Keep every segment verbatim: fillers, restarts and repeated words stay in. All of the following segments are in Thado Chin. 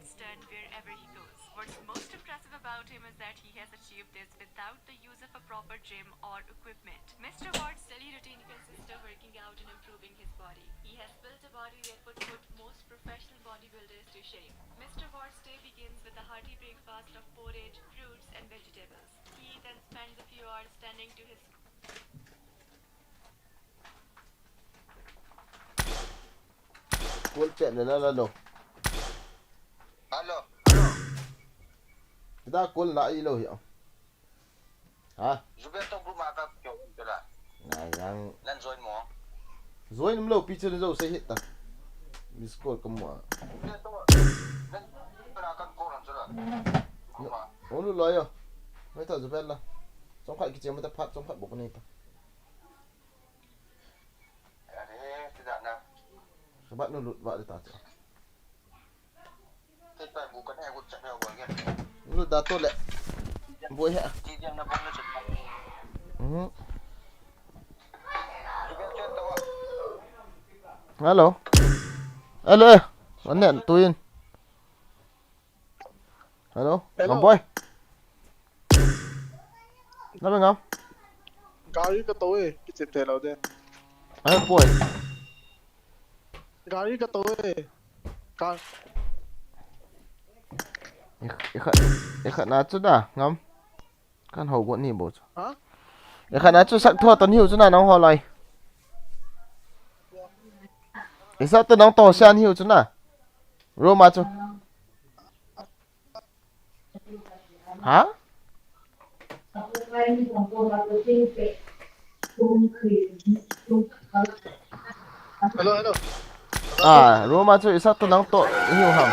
Stunned wherever he goes. What's most impressive about him is that he has achieved this without the use of a proper gym or equipment. Mister Ward's daily routine consists of working out and improving his body. He has built a body that would put most professional bodybuilders to shame. Mister Ward's day begins with a hearty breakfast of porridge, fruits, and vegetables. He then spends a few hours tending to his Call chat na na na lo. Hello. Hello. Kita call na ilo hi. Ha? Zubel to group ma ka kyo kyo la. Ngai yang. Nan join mo. Join mo lo picture jo se hit ta. Miss call ka mo. Zubel to. Nan na ka call han jola. Olu lo yo. Mai ta Zubel la. Chomkhat kiche mo ta phat chomkhat bok nei ta. Khabat nu lut ba de ta chu. Lut da to le. Boi he. Mhm. Hello. Hello. Wan ne tuin. Hello. Hello. Ngam boy. Na me ngam. Gari ka to e, kichep thei lou de. Ai boy. Gari ka to e. Ka. Ikha, ikha, ikha na chu da ngam. Kan ho go ni bo chu. Ha? Ikha na chu sak thua to ni hu chu na nang ho lai. Isa to nang to sian hi hu chu na. Roma chu. Ha? Hello, hello. Ah, Roma chu isa to nang to hiu ham.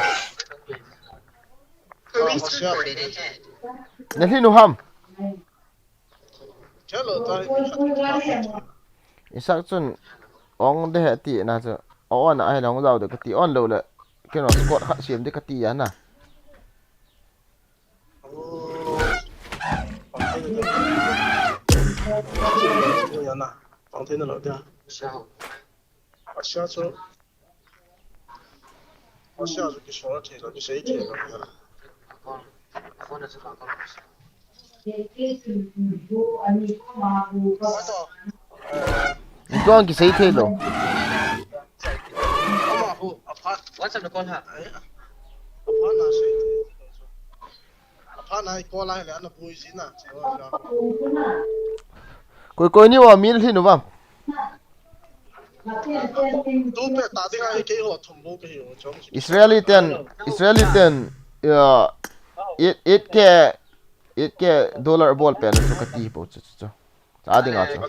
Na hli nu ham. Hello, ta. Isak chun ong de he ti na chu. O na ai long zau de ka ti on lo le. Kino squad khat siam de ka ti ya na. Tua kisei thei lou. WhatsApp na call ha. Koi koi ni wa mi hli nu va. Israeli ten, Israeli ten, ya, eight, eight K, eight K dollar bol pen chu ka ti po chu chu chu. Cha ding a chu.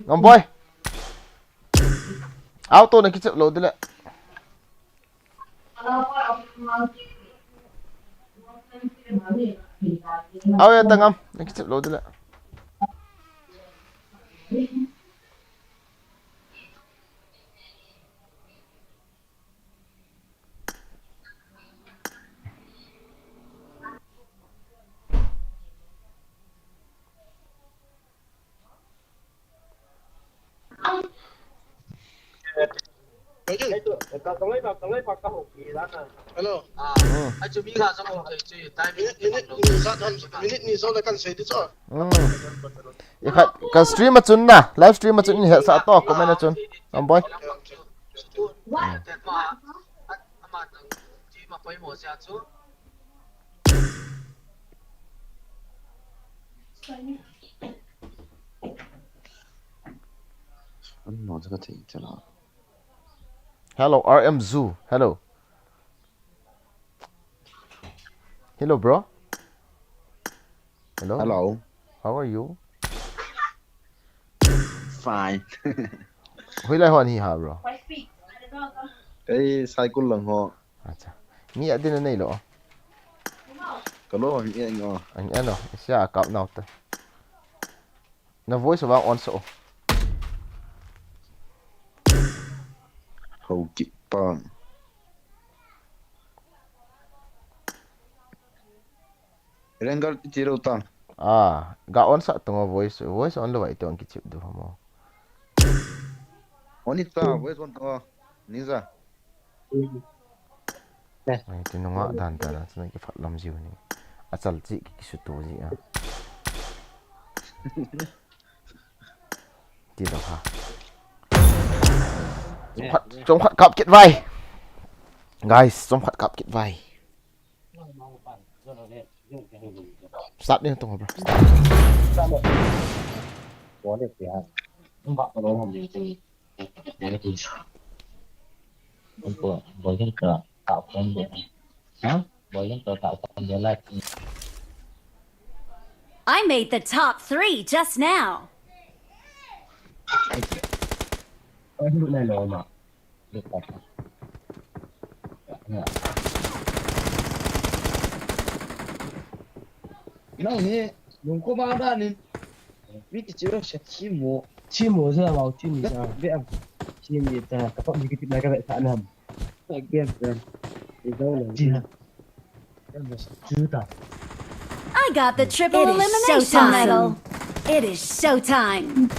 Ngam boy. Auto na kichep lou dile. Au ya ta ngam, na kichep lou dile. Hello. Hmm. Minute, minute, minute ni jong le kan sei di chu. Hmm. I khat, ka stream a chun na, live stream a chun in hetsah to, comment a chun. Ngam boy. Hello, R M Zoo. Hello. Hello, bro. Hello. Hello. How are you? Fine. Hoilai hon hi ha, bro? Ei, Saikul lang ho. Acha. Mi adin anei lou. Ka lou, mi anei lou. Anei lou. Sia kap nau ta. Na voice vang on so. Ho ki pa. Rengar ti ti lou ta. Ah, ga on sah tung o voice, voice on lou vai te on kichip du hamo. On it sa, voice on tung o. Ninja. Ai, ti nunga dan dan a, chuna kiphat lam jiu ni. Achal chi ki, kisutu ji a. Ti lou ha. Chomkhat, chomkhat kap kit vai. Guys, chomkhat kap kit vai. Start ni tung bro. Start. I made the top three just now. Nang hi, nung ko ma da nin. Mi ki chiro sha chi mo. Chi mo sa mau chi ni sa. Be am. Chi ni ta, ka pa mi ki tip na ka be sa nam. Ka be am. Chi ha. I got the triple elimination medal. It is showtime.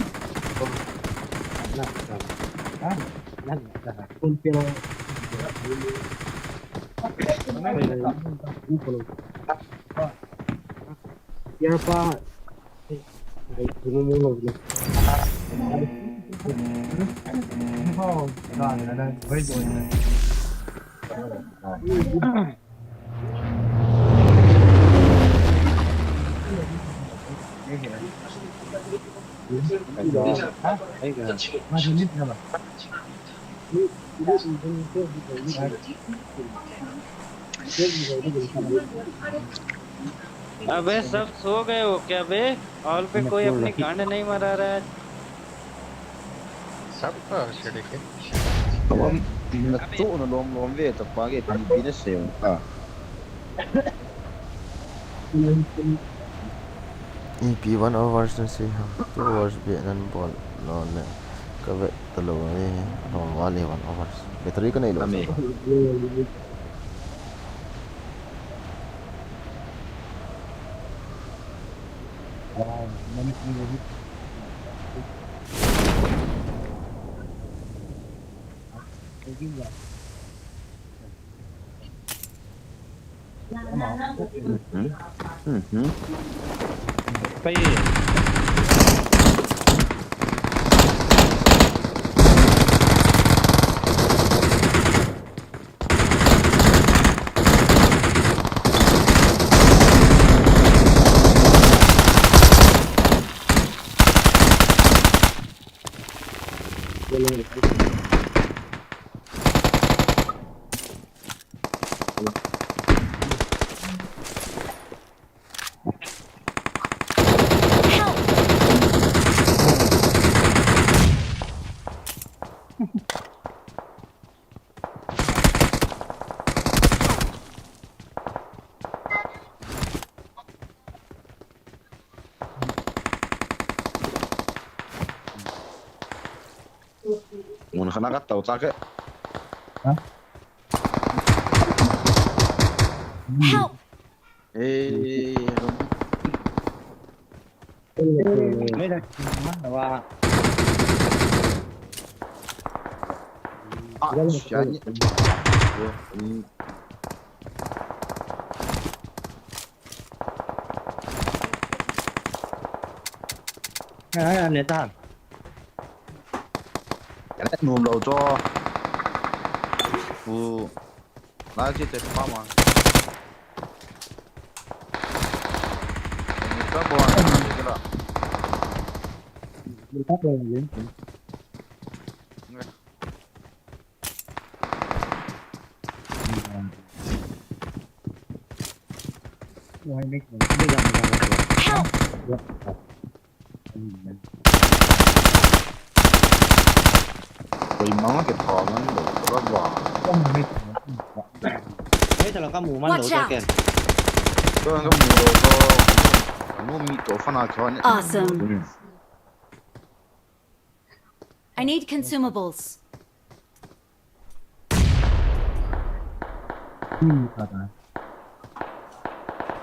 अबे, सब सो गए हो क्या बे? हॉल पे कोई अपनी गांड नहीं मरा रहा है? Sap ka sele ke. Awam, na tu na lom lom ve, ta pa ke pi pi na se ka. E P one hours na se ha. Two hours be nan bol lo le. Ka ve ta lo ni. Lo wa le one hours. Battery ka nei lo. Ame. Mun khana ka tau ta ke. Help! Eh, me da man da wa. Ah, shani. Ai, ai, ne ta. Ka le num lo cho. Pu. Na chi te pa ma. Ni ta bo na ni ka la. Ni ta bo ni. Help! Koi manga ke tha ngan lo, ra ba. Hei, ta lo ka mu man lo. Watch out! Ken. Ka mu lo to. Anu mi to fa na kha ne. Awesome. I need consumables.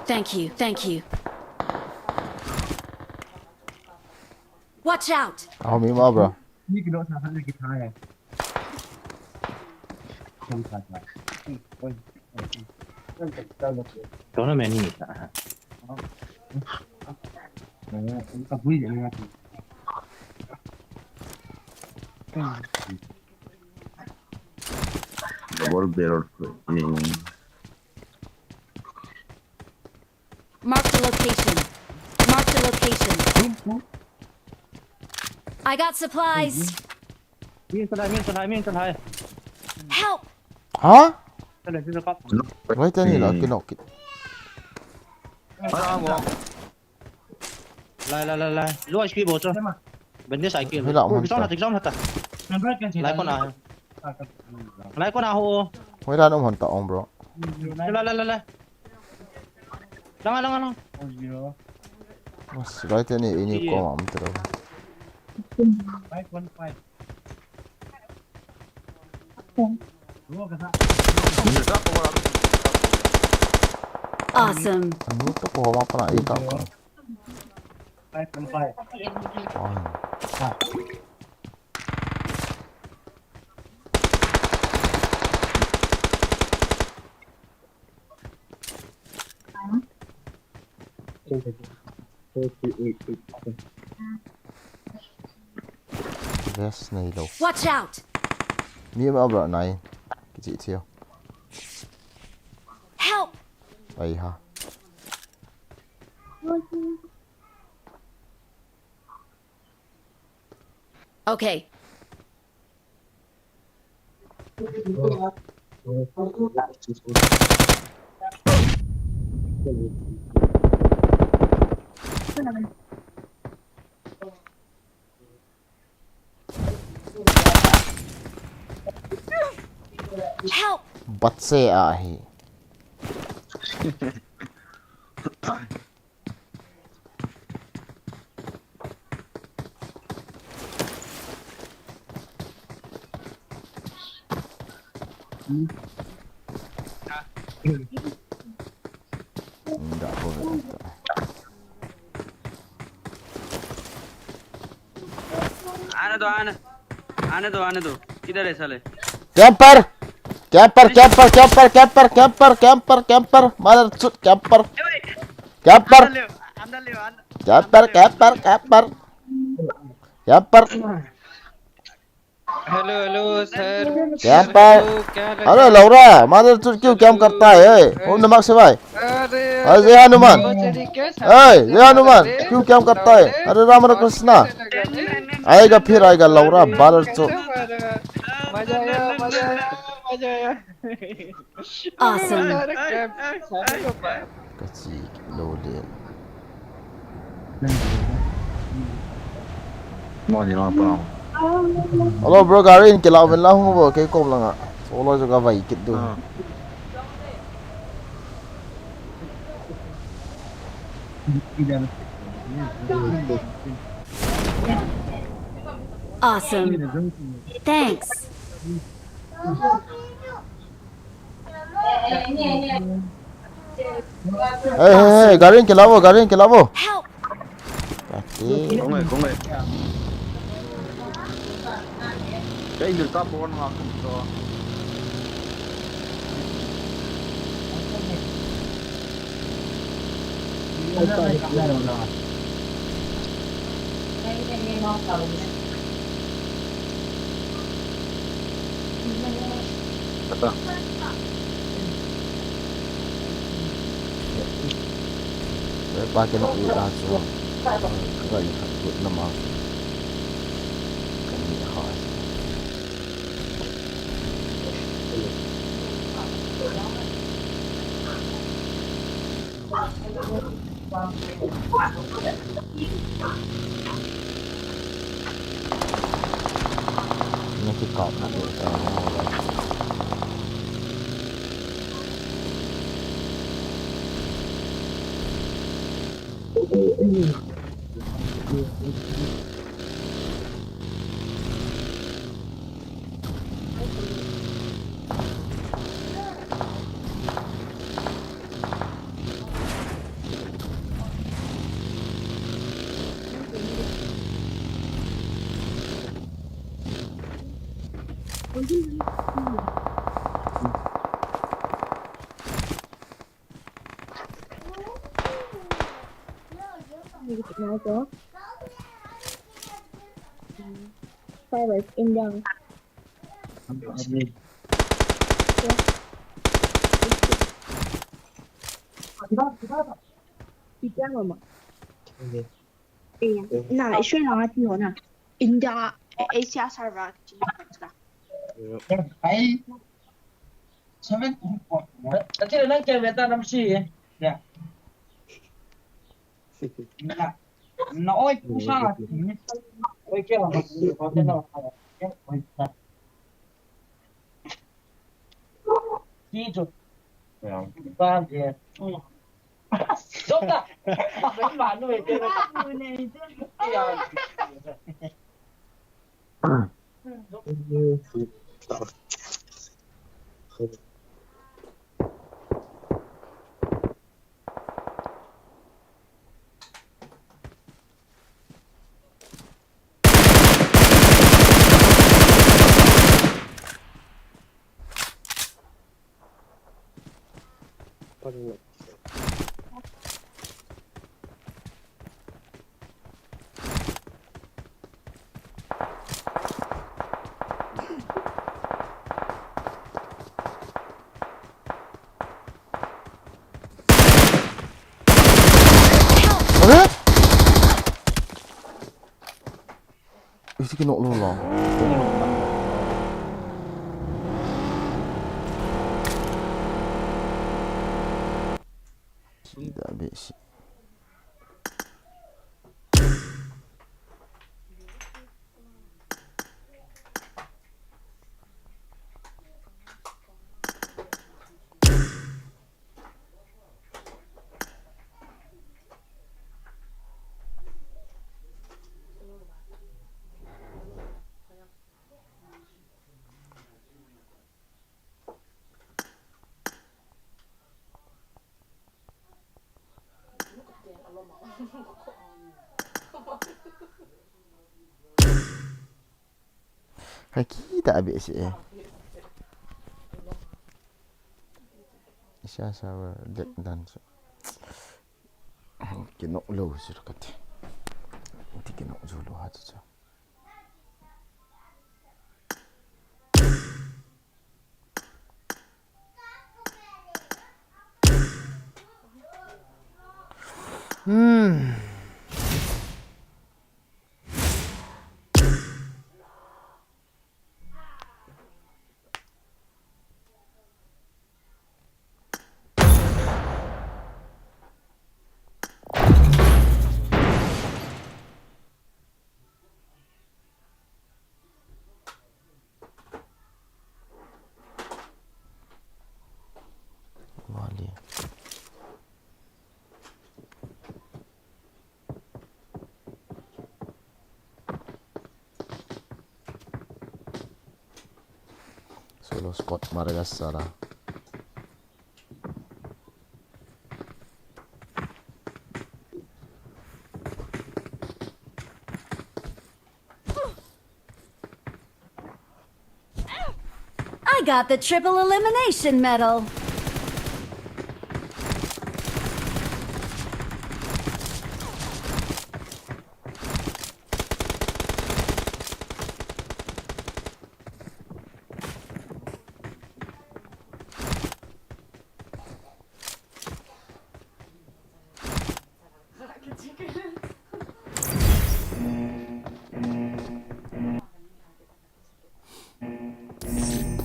Thank you, thank you. Watch out! Aho mi ma bro. Ni kilo sa sa ki tha hai. Kom sa sa. Oi. Kau na meni sa. Ka bui je na. Double barrel. Mark the location. Mark the location. I got supplies. Min salai, min salai, min salai. Help! Ha? Salai, salai, kap. Right ani la, kinok kit. Ala mo. Lai, lai, lai, lai. Low H P bol cho. Bandage cycle. Hila, mon. Zone hata, zone hata. Lai kona. Lai kona ho. Hoi ran um hon ta ong, bro. Lai, lai, lai, lai. Langa, langa, langa. Mas, right ani, ini ko ma, um, tero. Five one five. Awesome. Anu to ko ma pala ita ko. Five one five. One. Vest nei lou. Watch out! Mi ma bro nai. Kichi thiu. Help! Ai ha. Okay. Help! Bat se ahi. Enggak boleh. आने दो, आने, आने दो, आने दो। किधर है साले? Camper! Camper, camper, camper, camper, camper, camper, camper, mother chut, camper. ए भाई, camper. अंदर ले, अंदर ले, अंदर, camper, अंदर ले, camper, अंदर ले। Camper. Camper. Hello, hello, sir. Camper. Hello, क्या हाल है? अरे लौरा, mother chut क्यों camp करता है? ए, hello। ओम नमः शिवाय। अरे, अरे, जय हनुमान। बहुत जल्दी कैसे ए, जय हनुमान, अरे, क्यों camp करता है? अरे, राम और कृष्णा। आएगा, फिर आएगा, लौरा, बादल चो। मजा आया, मजा आया, मजा आया। Awesome। अरे, camp, सारे को मार। Kachi, lo le. Hello, bro, gari in kila ven la hung bo, kei kom langa. Solo jo ka vai kit du. Ah. Awesome. Thanks. Hey, hey, hey, gari in kila bo, gari in kila bo. Help! Ati. Kong ai, kong ai. Kei bil ka bon nga kum to. Kata. Kei pa kei nok u la chu. Ka ga i khat gut na ma. Ka ni ha. Cyrus, India. India mama. Iya. Na, isu na ngati ho na. India, Asia server. Ai. Seven. Ati na ke beta nam si. Ya. Na, na oi, kusang ati. Oi, ke la, oi, ke la, oi, ke la. Ki jo. Ba je. Jom da. Ba nu e. Abe? Iti kinoh lou la. Sida be si. Ka kita a behseh e. Asia server dek dan chu. Kinoh lou chu kati. Ti kinoh jou lou ha chu. Hmm. Vale. Solo squad marga sara. I got the triple elimination medal.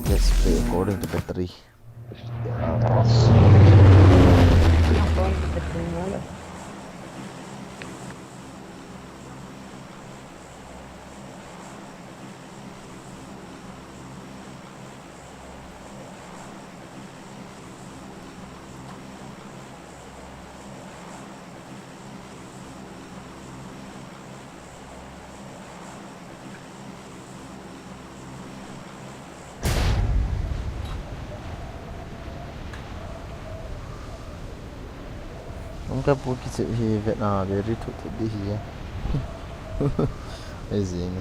Let's play according to battery. Hung ka pu kichep hi vet na, very thut thut di hi. Ai zing.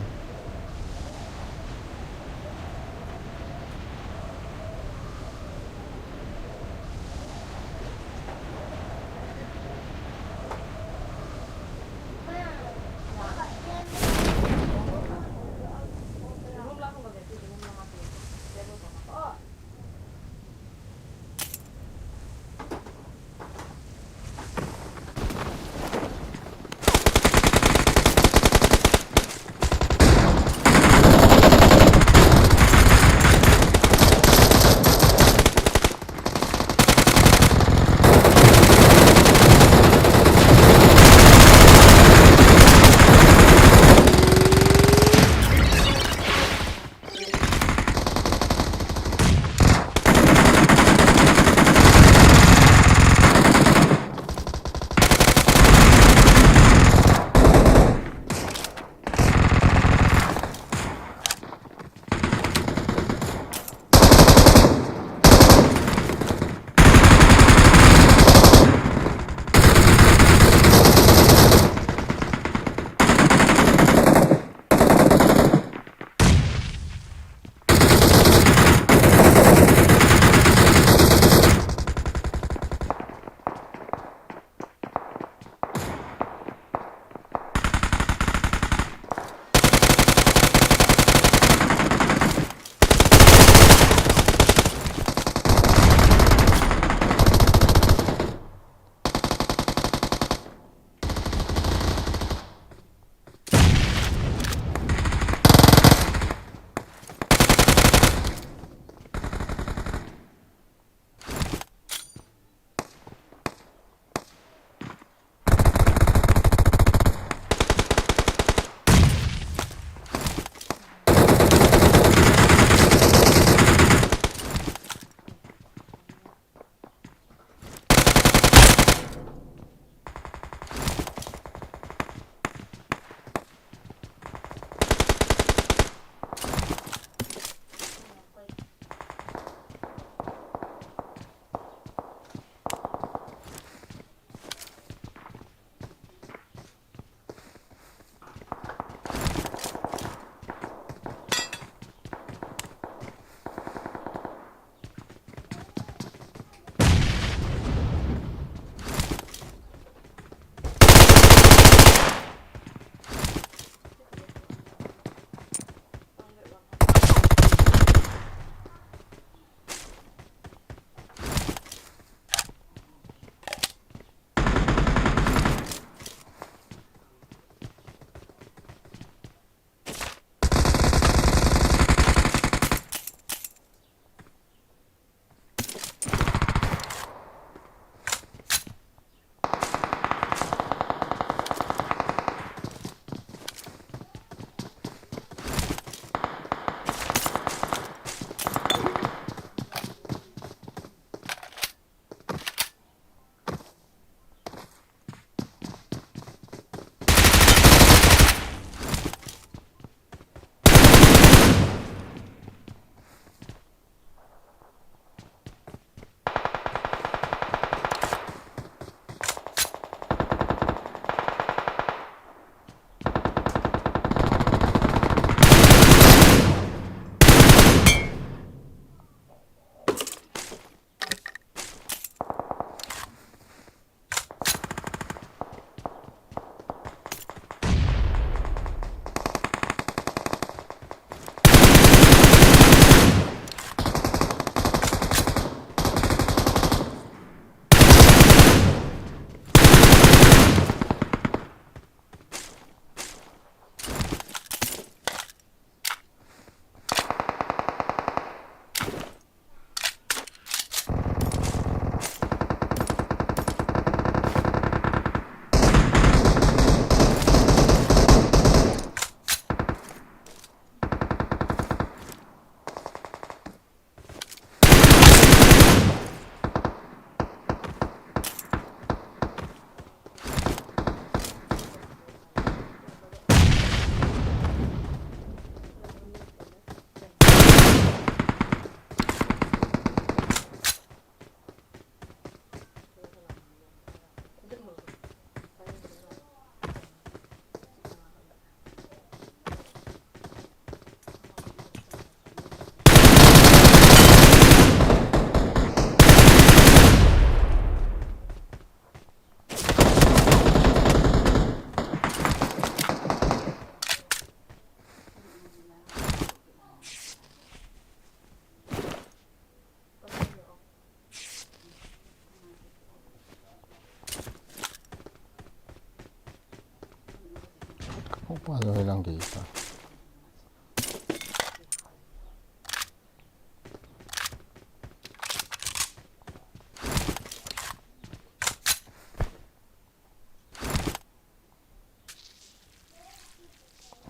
Palo lang kei sa.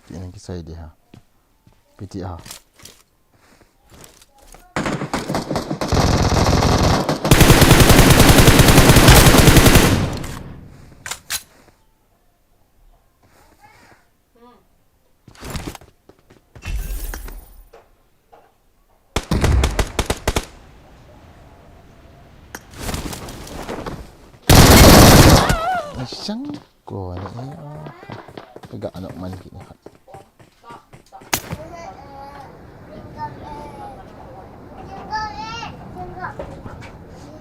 Pi nang kisai di ha. Piti ha. Asang ko ni a. Ga ano man kini ha.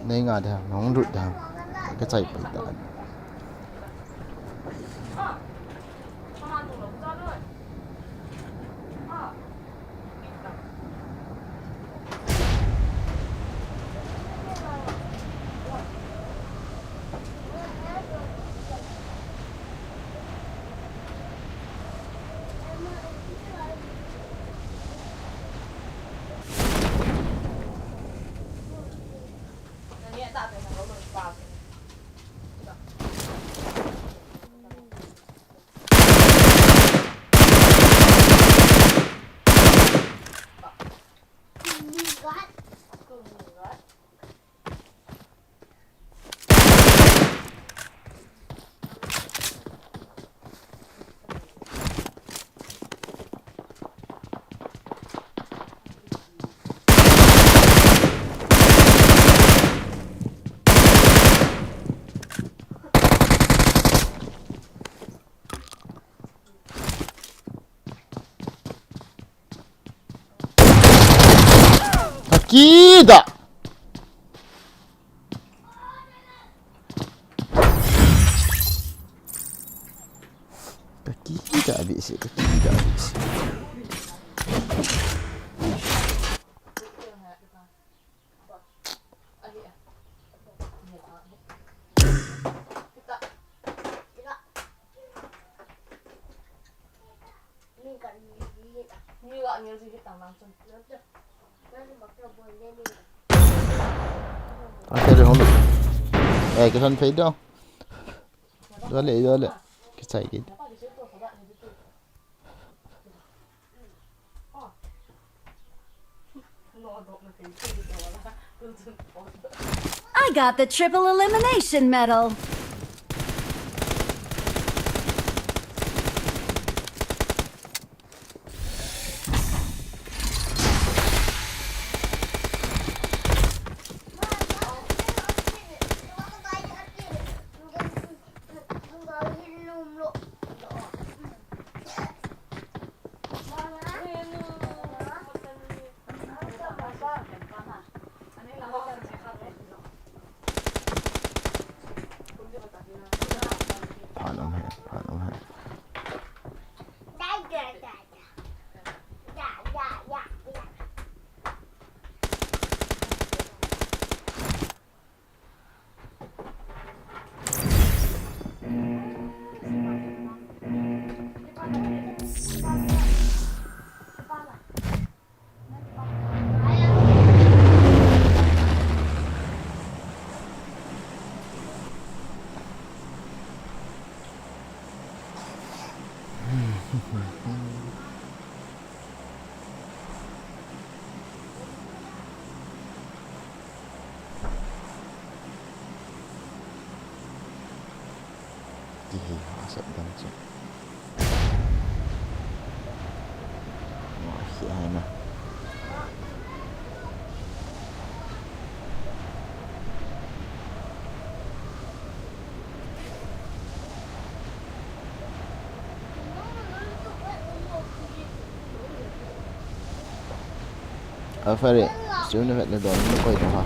Nei nga da, nong rut da. Ka chai pai da. Takida! Takida abisi, takida abisi. Ang kaya hong. Eh, kisan fade daw. Dole, dole. Kisai kid. I got the triple elimination medal. Phan um he, phan um he. Kihi ha sat dan chu. Wa hi ai na. Afare, siu na vet le don na koi to ha.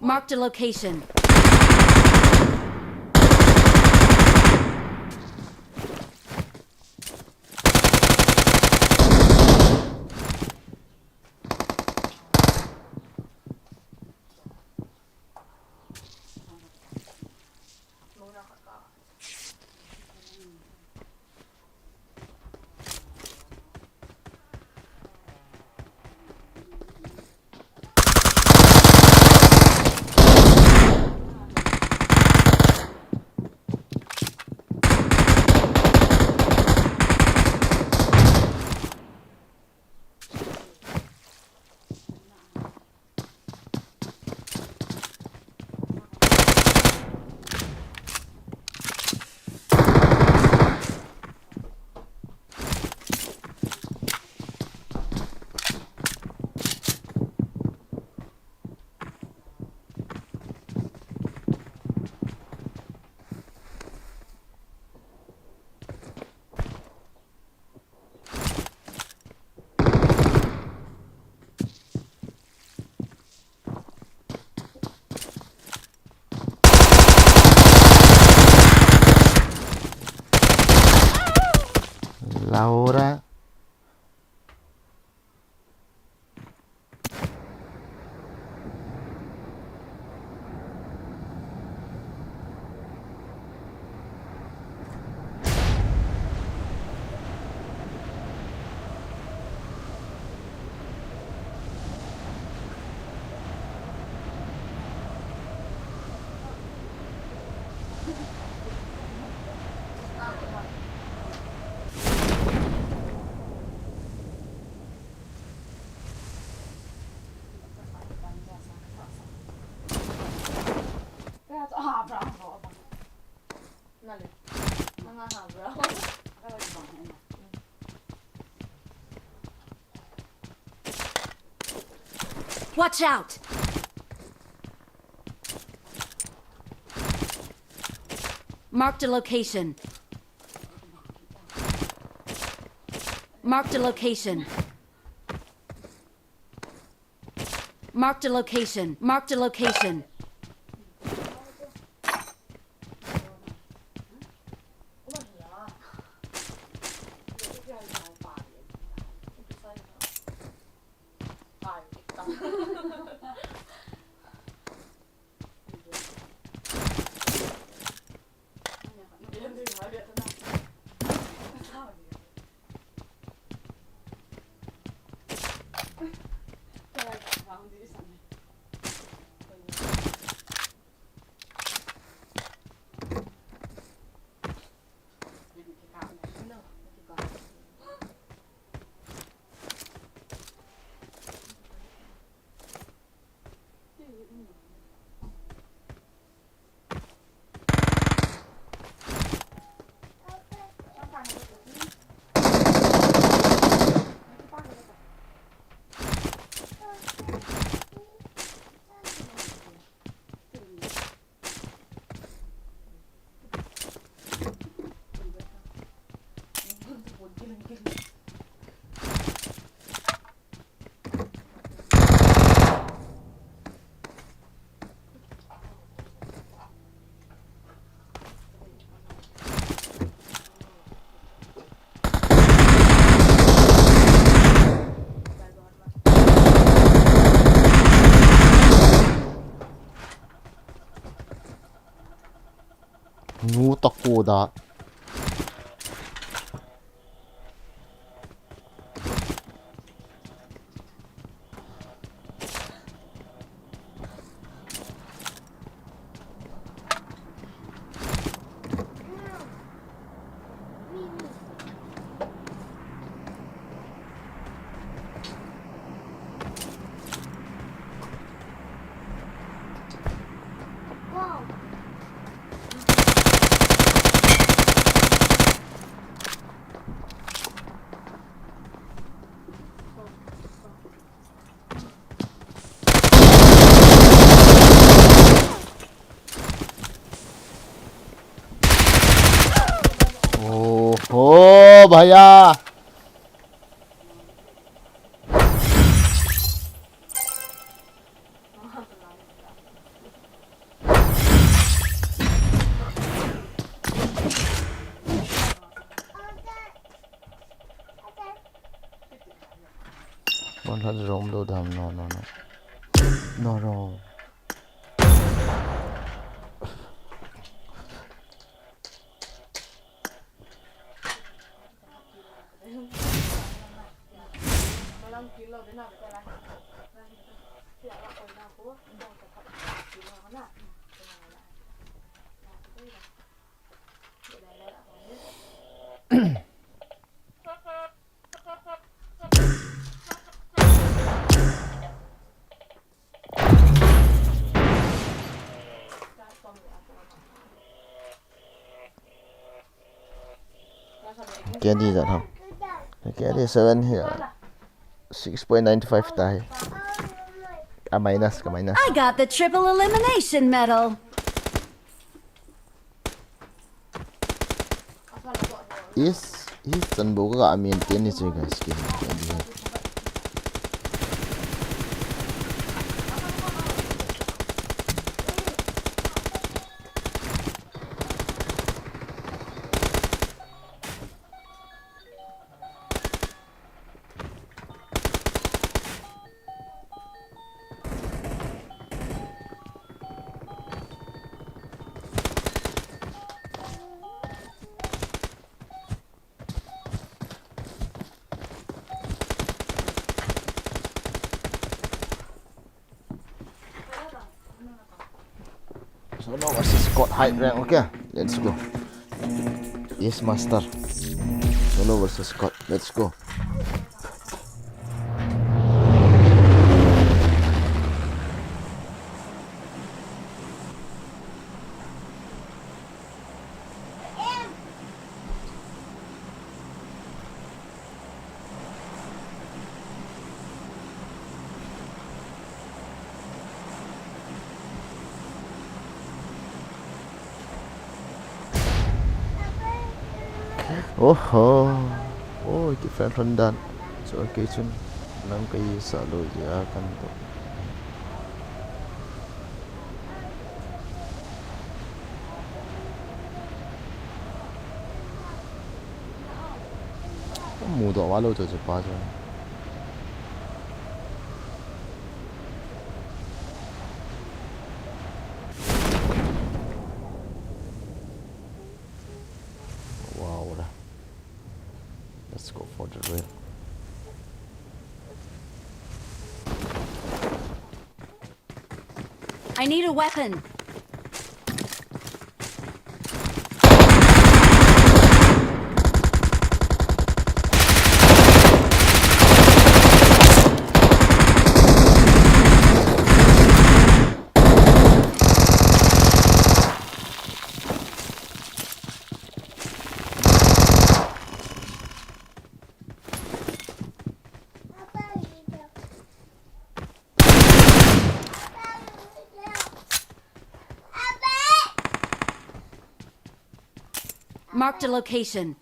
Marked a location. Laura. Watch out! Marked a location. Marked a location. Marked a location. Marked a location. Nu taku da. ओहो भैया। One hundred rom do dam, no, no, no. No, no. K D jat ham. K D seven hi, six point nine five ta hi. A minus, ka minus. I got the triple elimination medal. Is, is chan bo ka ga amin tian ni chu guys, ki. Solo versus squad high rank, okay? Let's go. Yes, master. Solo versus squad, let's go. Oho. Oi, ki friend friend dan. So, okay, chun. Nang kai sa lo ya kan to. Mudoh valo chu chu pa chu. Wow. Let's go for the real. I need a weapon. Marked a location.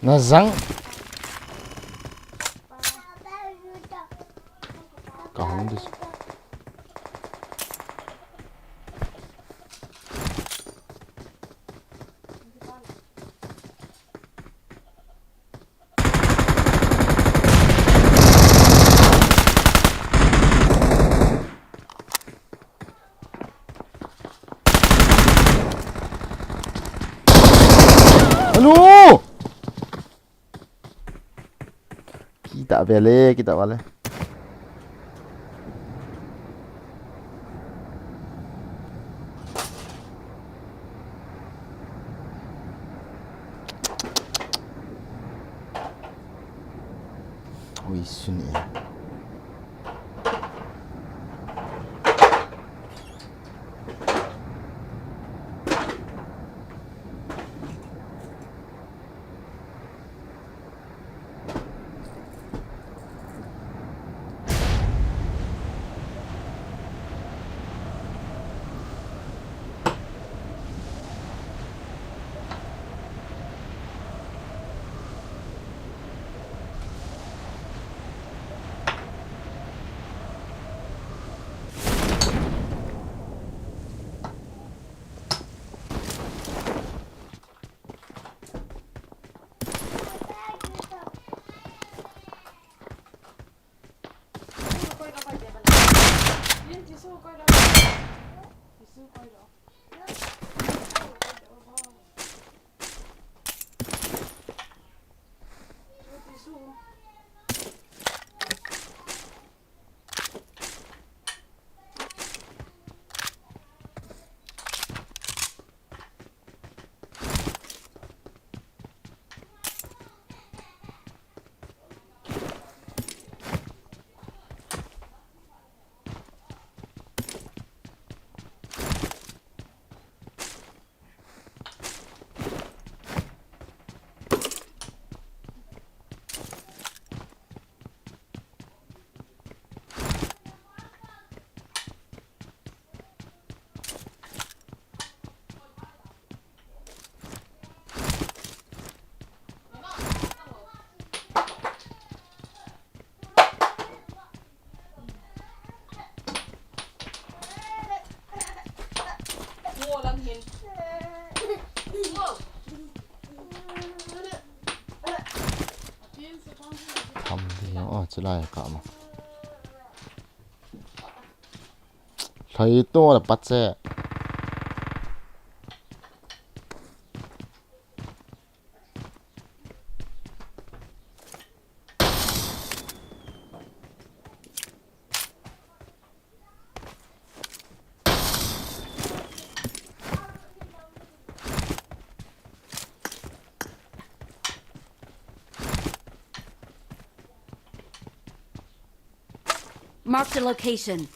Na zang. Ka hong dis. Alo! Kita vele, kita vale. Ui, sun e. Tham di, oh, chulai ka ma. Lhai to la pat se. Marked a location.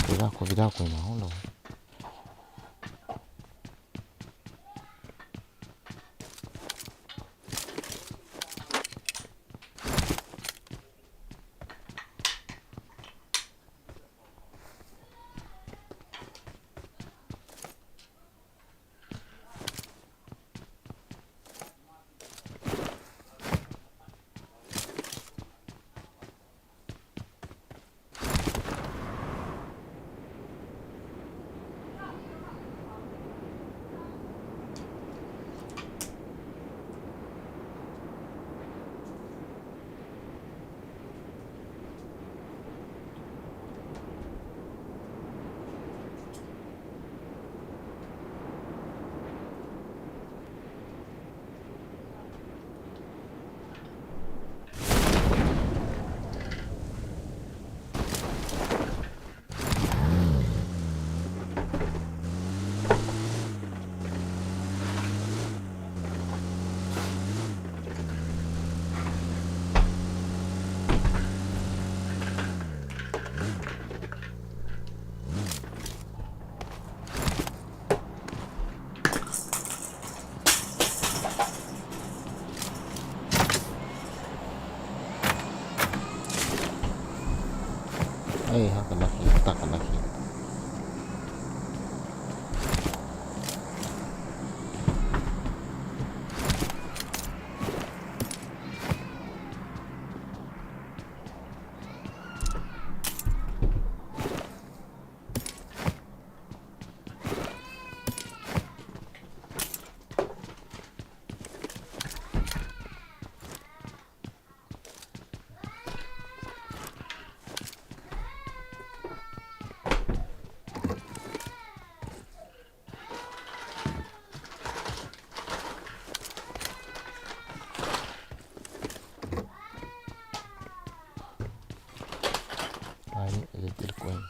Vida ko, vida ko na ho lo. Ai, ha, ka laki, ta ka laki. Ai, electric coin.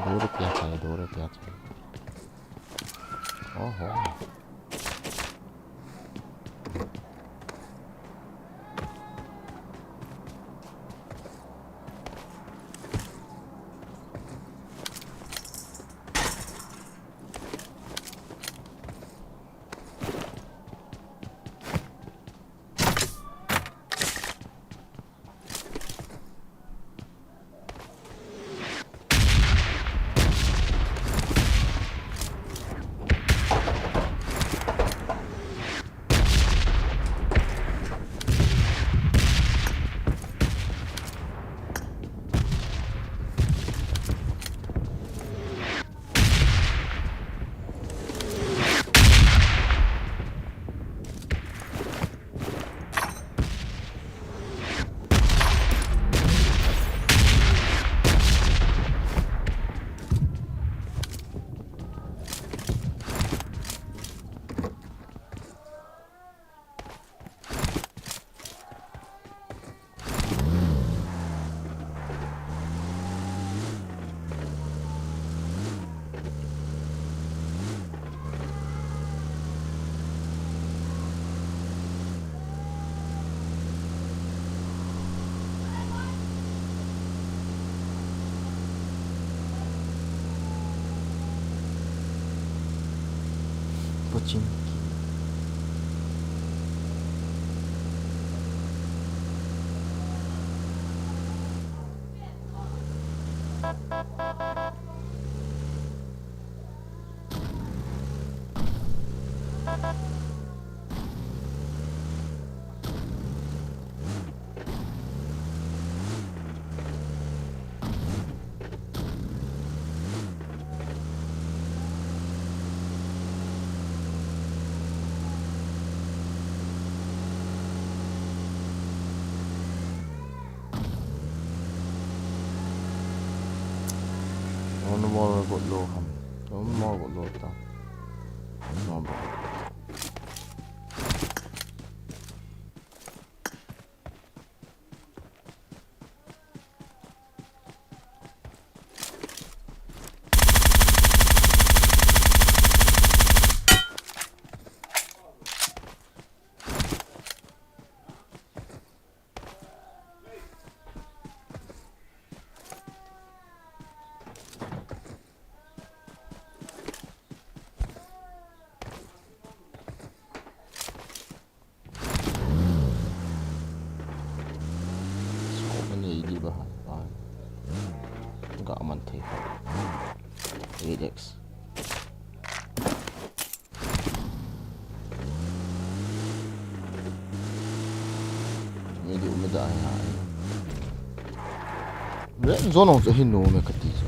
दो रुपया चाहिए, दो रुपया चाहिए। ओहो। Pochinki. One more got low ham. One more got low ta. No, bro. Aman thei kha. Relax. Ni di umeda ai ai. Red zone chu hinu me kati chu.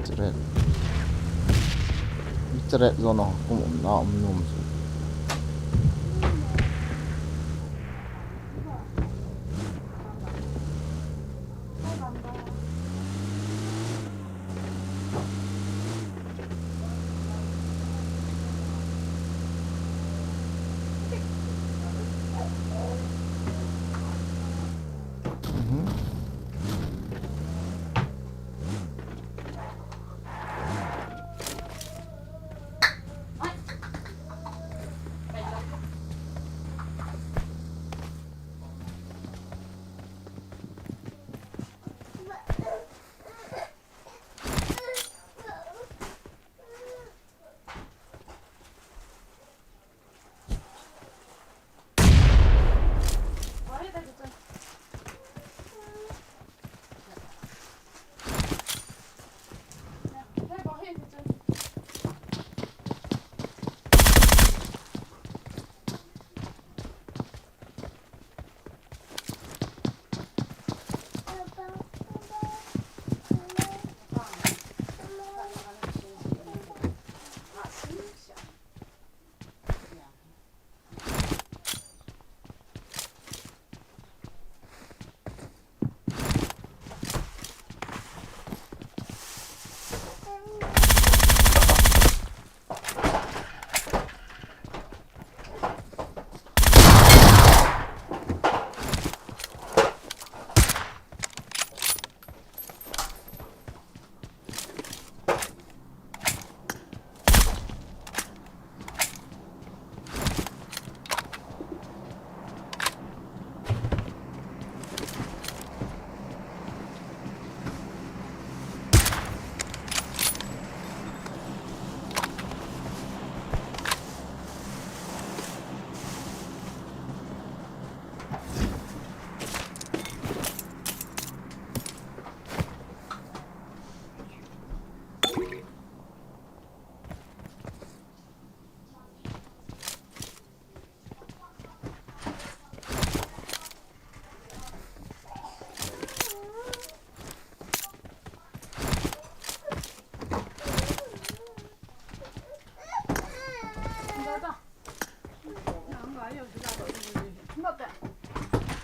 Cheret. Cheret zone a kum um na um nom chu.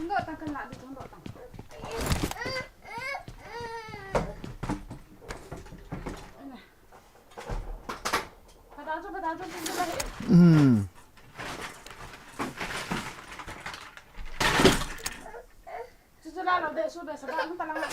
Doh tang kan la, doh tang, doh tang. Pha ta chu, pha ta chu, chu chu la he. Hmm. Chu chu la lo de, su be sa ba, hung ta lang la.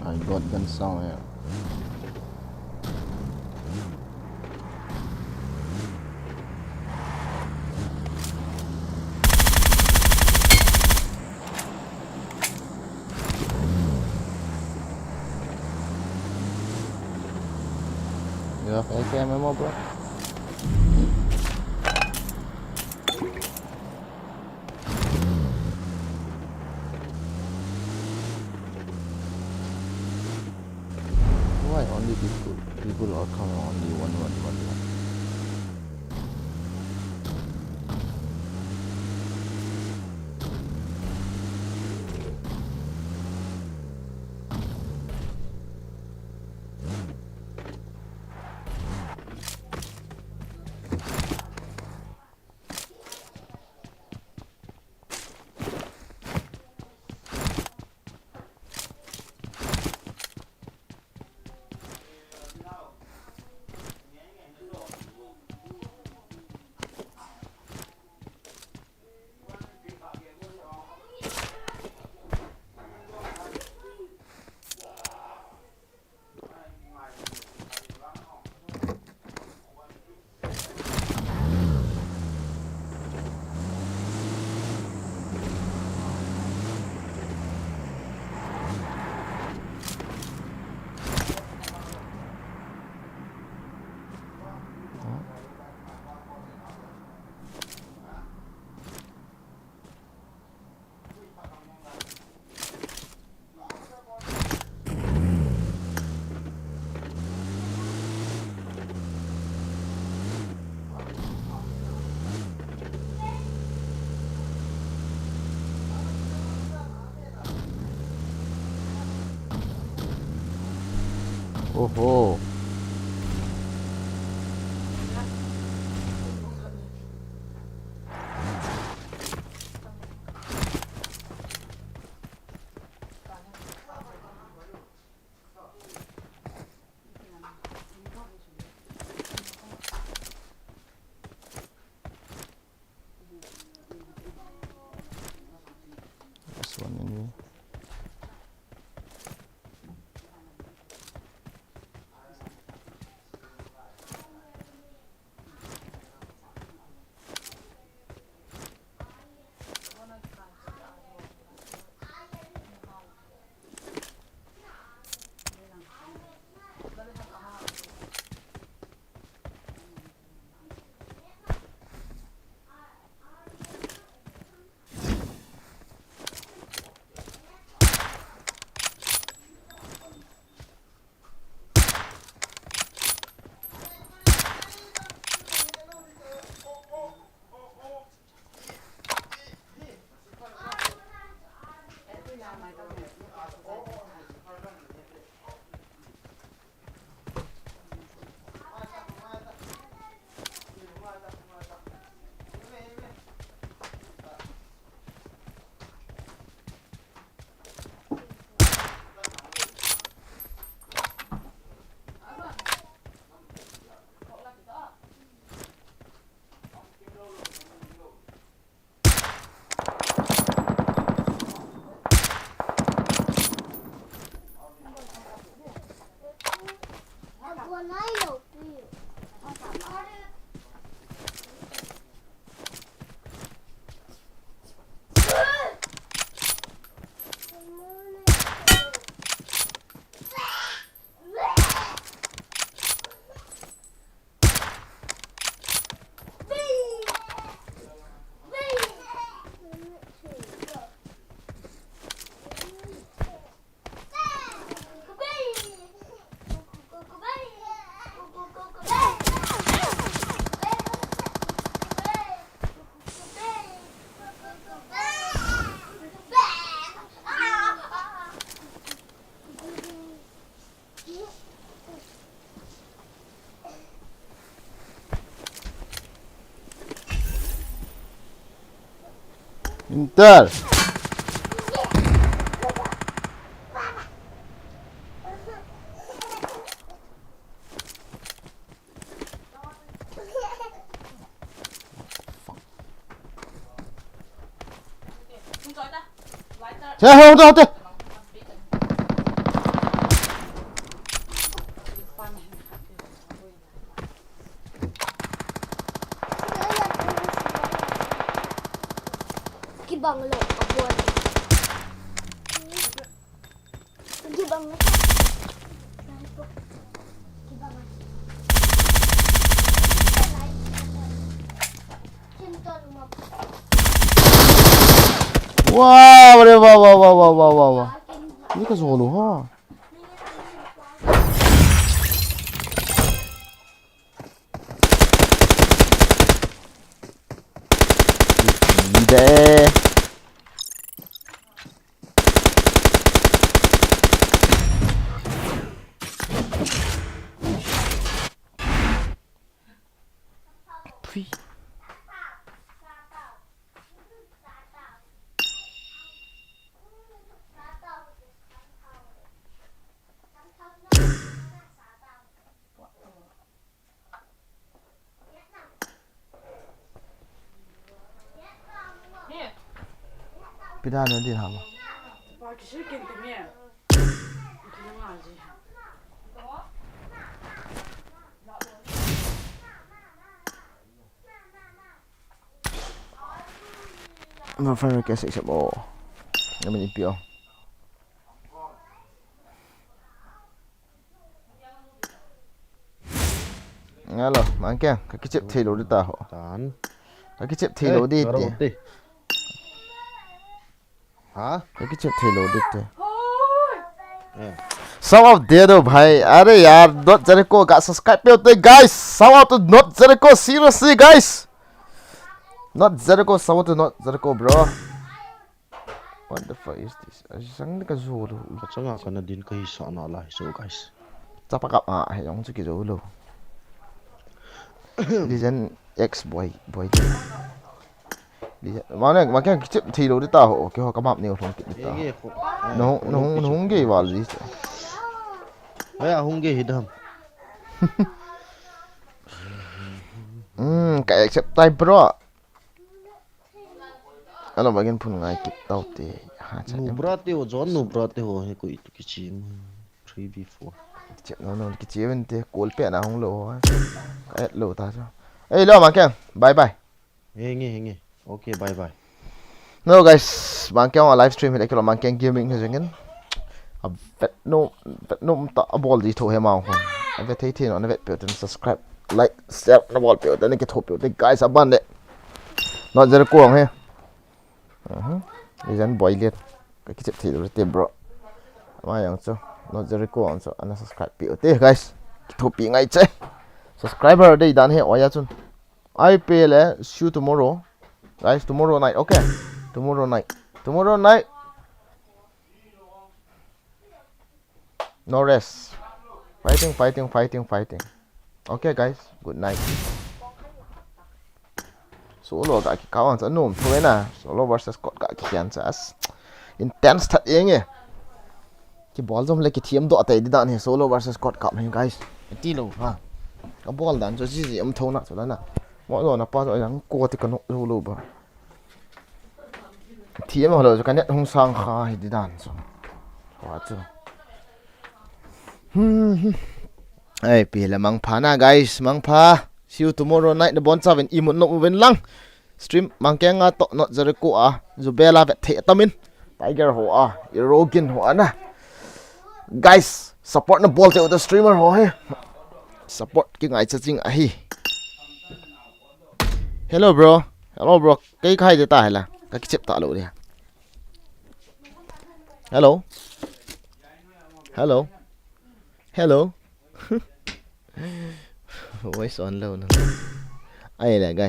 I got gun sound here. You have A K M ammo, bro? Why only people, people are coming only one, one, one, one? Oho. This one anyway. Inter. Che, ho, ho, ho. Kibang lo, abuan. Kibang lo. Kibang lo. Wow, are, wow, wow, wow. Ni ka zolo ha. Ide. Pui. Pida na din hama. Ma friend request isap o. Namin ipi o. Ngalo, mangke, ka kichep thei lo di ta ho. Tan. Ka kichep thei lo di ti. Ha? Ka kichep thei lo di ti. Shout out de do bhai. Are yaar, Not Jericho ka subscribe pe te guys. Shout out to Not Jericho, seriously guys. Not Jericho, shout out to Not Jericho, bro. What the fuck is this? Asang ni ka zolo. Ka changa ka na din ka hi sa na lai so guys. Chapa kap a, he jong chu kijo lou. Legend X boy, boy. Legend. Mane, ma keng kichep thei lou di ta ho, kiho ka map neo lhung kit di ta. Nge, nge, ho. Nahung, nahung, nahung gei val ji. Aya, hung gei hi dam. Hmm, ka accept tai bro. Alo, bagin phun ngai kit tau te. Ha, cha em. Nubra te ho, John Nubra te ho, he ko itu kichi. Three v four. Kichi, no, no, kichi ven te, call pe na hung lou ho. Ka et lou ta cho. Ei, lo, ma keng. Bye bye. Henge, henge. Okay, bye bye. No, guys, ma keng a live stream hi le kilo ma keng gaming hi jengin. A vet no, vet no ta a bol di tho he ma hon. A vet thei thei no, na vet pe ten subscribe, like, share, na bol pe ten ki tho pe te guys aban le. Not Jericho ang he. Mhm. Legend boy lian. Ka kichep thei lou te bro. Ma yang cho. Not Jericho ang cho. Ana subscribe pe te guys. Ki tho pe ngai che. Subscriber dei dan he oya chun. Ai pe le, see you tomorrow. Guys, tomorrow night, okay? Tomorrow night. Tomorrow night. No rest. Fighting, fighting, fighting, fighting. Okay, guys. Good night. Solo ga ki kawan sa nom tho na. Solo versus squad ga ki kian sa as. Intense that yeng e. Kibol jom le kithiam doh tei di dan hi solo versus squad kap hi guys. Ti lou ha. Ka bol dan chu ji ji um tho na chu la na. Mo lo na pa lo yang ko ti ka no lo lo ba. Thiam ho lo chu ka net hung sang kha hi di dan chu. Wa chu. Hmm, hmm. Ai, pi la mang pha na guys, mang pha. See you tomorrow night na bon chavin i mun no ven lang. Stream ma keng a to Not Jericho a, Zubela vet thei tamin. Tiger ho a, Irogin ho ana. Guys, support na bol te u ta streamer ho he. Support ki ngai cha ching ahi. Hello bro. Hello bro. Kei khai de ta hela. Ka kichep ta lo dia. Hello. Hello. Hello. Voice on lo na. Ai le guys.